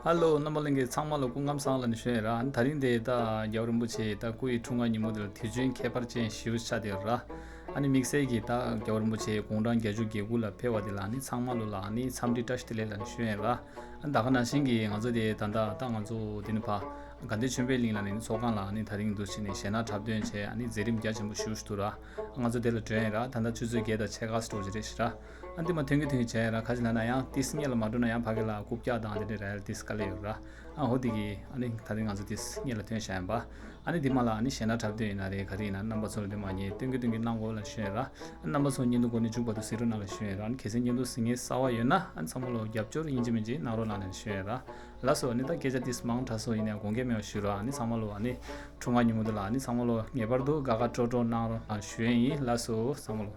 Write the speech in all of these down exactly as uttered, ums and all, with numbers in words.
ཧ་ལོ། རྣམ་པ་ལྷན་རྒྱས་ཚང་མ་ལ་སྐུ་ཁམས་བཟང་ལ་ནི་ཞུ་ཡ་ར། ཨ་ནི་དེ་རིང་དེ་ད་རྒྱལ་བ་རིན་པོ་ཆེ་ད་སྐུ་ཡི་འཁྲུངས་སྐར་ཉིན་མོ་དེ་ལ་དུས་ཆེན་ཁྱད་པར་ཅན་ཞེ་པོ་ཆགས་བསྡད་ཡོད་ར། ཨ་ནི་དམིགས་བསལ་གྱིས་ད་རྒྱལ་བ་རིན་པོ་ཆེ་དགུང་གྲངས་བརྒྱད་ཅུ་གྱ་དགུ་ལ་ཕེབས་པ་དེ་ལ་ཨ་ནི་ཚང་མ་ལོ་ལ་ཨ་ནི་འཚམས་འདྲི་བཀྲ་ཤིས་བདེ་ལེགས་ལ་ནི་ཞུ་ཡ་ར། ཨ་ནི་ད་ག་ནང་བཞིན་གྱི་ང་ཚོ་དེ་ད་ད་ད་ང་ཚོ་དེ་ནི་ཕ་དགའ་ལྡན་ཆོས་འཕེལ་གླིང་ལ་ནི་ཚོགས་ཁང་ལ་ཨ་ནི་དེ་རིང་འདུག་བྱས་ནས་གཞས་སྣ་འཁྲབ་སྟོན་བྱས། ཨ་ནི་མཛད་རིམ་རྒྱ་ཆེན་པོ་ཞེ་པོ་ཞིག་འདུག་ར། ང་ཚོ་དེ་ལ་འགྲོ་ཡ་ར། ད་ལྟ་ཆུ་ཚོད་བརྒྱད་དང་ཕྱེད་ཀ་ཙམ་འགྲོ་གི་རེད་ཤག་ར། ཨ་འདི་མ་ཐོན་གི་ཐོན་གི་བྱས་ར། ཁ་ཅིག་ལ་ན་ཡང་ཏིས་སྔོན་ལ་མ་འགྲོ་ན་ཡང་ཕ་གི་ལ་རྐུབ་བཀྱག་དང་དེ་འདྲ་ར་ཡ་ཏིས་དཀའ་ལས་ཡོད་ར། ཨ་འོ་དེ་གི་ཨ་ནི་ད་རིང་ང་ཚོ་ཏིས་སྔོན་ལ་ཐོན་བཞག་ཡིན་པ། ཨ་ནི་འདི་མ་ལ་ཨ་ནི་གཞས་སྣ་འཁྲབ་སྟོན་ཡིན་ན་རེད། ག་རེ་ཡིན་ན་རྣམ་པ་ཚོ་ལ་འདི་མ་ཉེས་སྟོན་གི་སྟོན་གི་གནང་དགོས་ལ་ཞུ་ཡ་ར། ཨ་རྣམ་པ་ཚོ་བརྙན་ཐུང་འགོ་ནས་མཇུག་བར་དུ་གཟིགས་རོགས་གནང་ལ་ཞུ་ཡ་ར། ཨ་ནི་གལ་སྲིད་བརྙན་ཐུང་གཟིགས་མཁན་གསར་པ་ཡོད་ན་ཨ་ནི་ཚང་མ་ལོ་རྒྱབ་སྐྱོར་ཡིན་གཅིག་མིན་གཅིག་གནང་རོགས་གནང་ལ་ཞུ་ཡ་ར། ལགས་སོ། ཨ་ནི་ད་སྐད་ཆ་ཏིས་མང་དྲགས་སོང་། ཡིན་ནའང་དགོངས་འགལ་མེད་པ་ཞུ་ར། ཨ་ནི་ཚང་མ་ལོ་ཨ་ནི་འཁྲུངས་སྐར་ཉིན་མོ་འདི་ལ་ཨ་ནི་ཚང་མ་ལོ་ངེས་པར་དུ་དགའ་དགའ་སྤྲོ་སྤྲོ་གནང་རོགས་གནང་ཞུ་ཡ་ཡིན། ལགས་སོ་ཚང་མ་ལོ།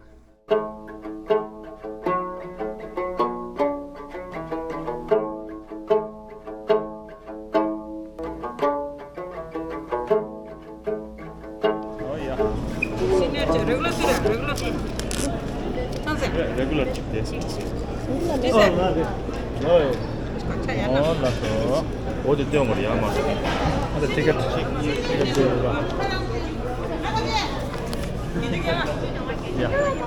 ཨོ་ཡ། སི་ནི་ཡར་ཅིག་རེ་གུ་ལར་ཟེར་ར། རེ་གུ་ལར། ཐང་ཟེར། རེ་གུ་ལར་ཅིག་དེ་ཟེར། ཨོ་ཡ། ཨོ་ལགས་སོ། འོ་དེ་སྟོན་དགོས་རེད། ཡར་མར། ཨ་ད་ཊི་ཀེ་ཊི་ཅིག་ཊི་ཀེ་ཊི་ཅིག་རེད་པ། ཡ།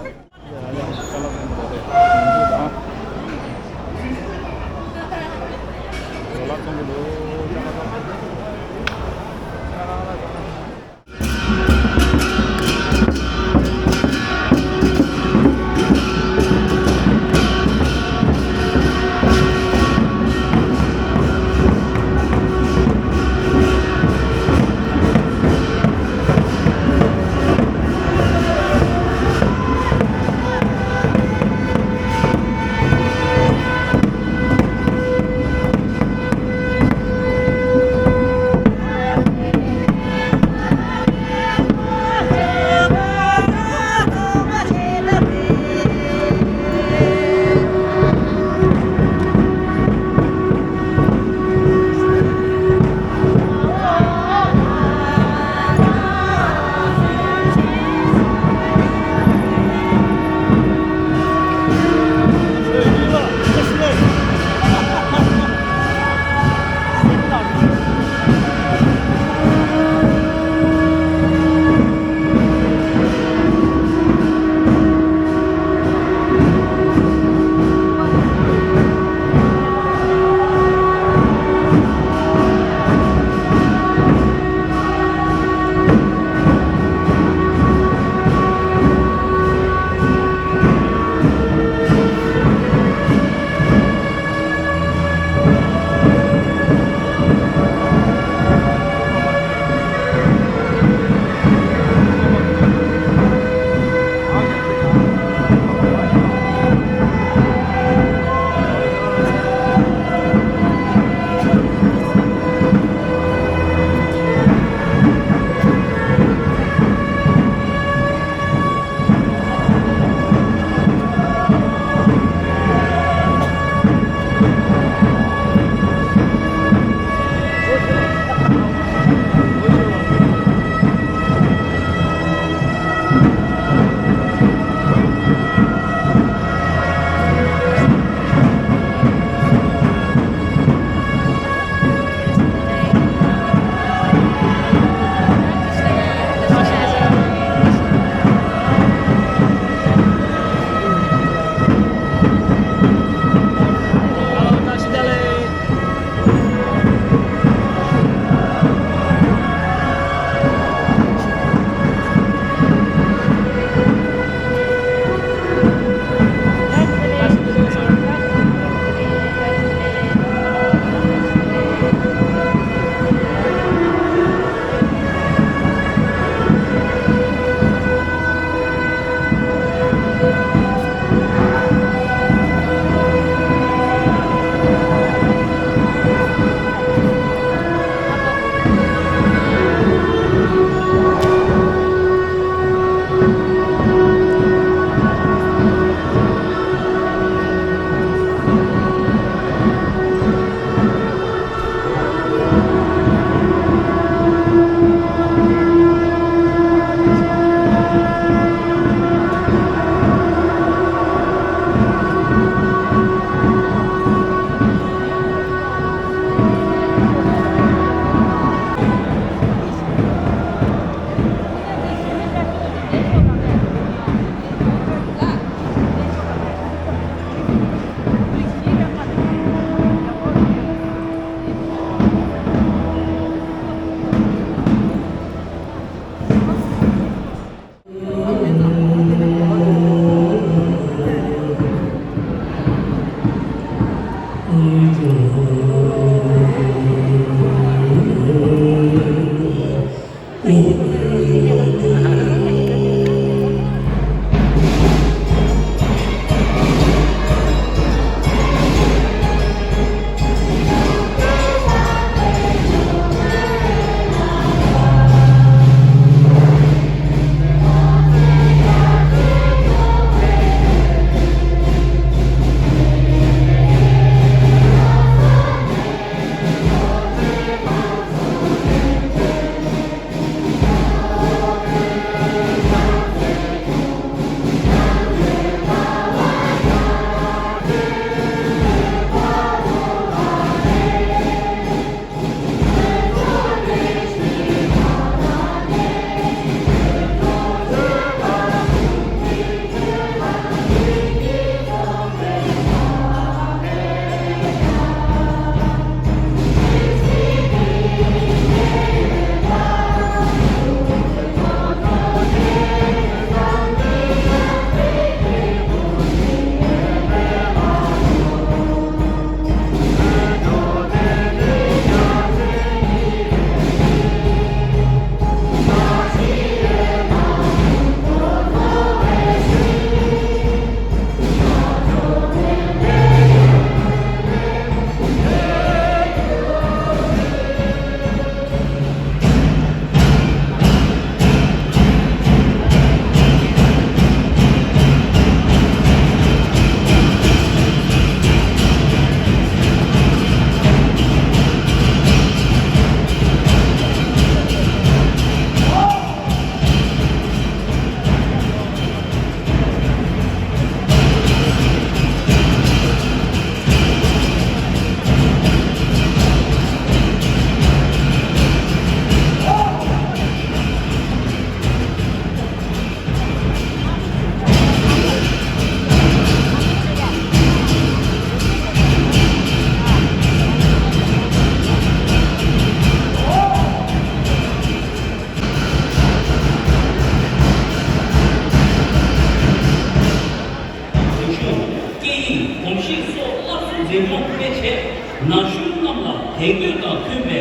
དེང་དུས་དང་མཐུན་པའི་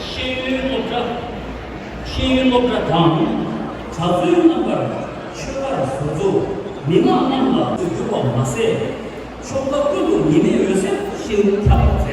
ཤེས་ཡོན་སློབ་གྲྭ། ཤེས་ཡོན་སློབ་གྲྭ་དང་། གྲྭ་བཙུན་རྣམ་པར་ཆོས་ཁར་ཟུར་འཛུགས། མི་མང་རྣམས་ལ་གྱུར་པ་མ་ཟད། ཕྱོགས་མཐའ་ཀུན་ཏུ་ཉི་མའི་འོད་ཟེར་བཞིན་ཁྱབ་པར་མཛད།